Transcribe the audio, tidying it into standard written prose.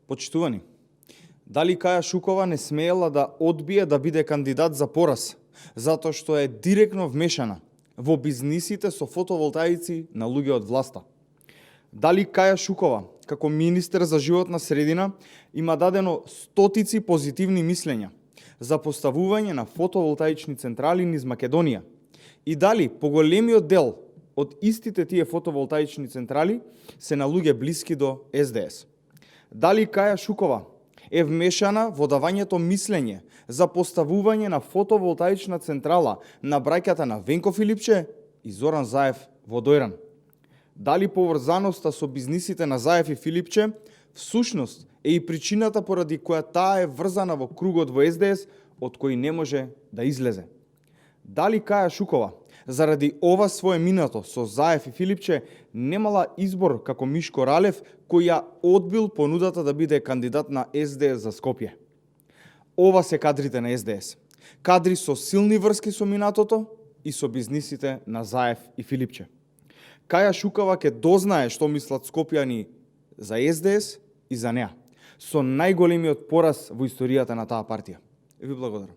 Почитувани, дали Каја Шукова не смеела да одбие да биде кандидат за пораз, затоа што е директно вмешана во бизнисите со фотоволтаици на луѓе од власта? Дали Каја Шукова, како министер за животна средина, има дадено стотици позитивни мислења за поставување на фотоволтаични централи низ Македонија? И дали поголемиот дел од истите тие фотоволтаични централи се на луѓе блиски до СДС? Дали Каја Шукова е вмешана во давањето мислење за поставување на фотоволтаична централа на браќата на Венко Филипче и Зоран Заев во Дојран? Дали поврзаноста со бизнисите на Заев и Филипче всушност е и причината поради која таа е врзана во кругот во СДС од кој не може да излезе? Дали Каја Шукова заради ова свое минато со Заев и Филипче немала избор како Мишко Ралев, кој ја одбил понудата да биде кандидат на СДС за Скопје? Ова се кадрите на СДС. Кадри со силни врски со минатото и со бизнисите на Заев и Филипче. Каја Шукова ќе дознае што мислат скопјани за СДС и за неа, со најголемиот пораз во историјата на таа партија. Ви благодарам.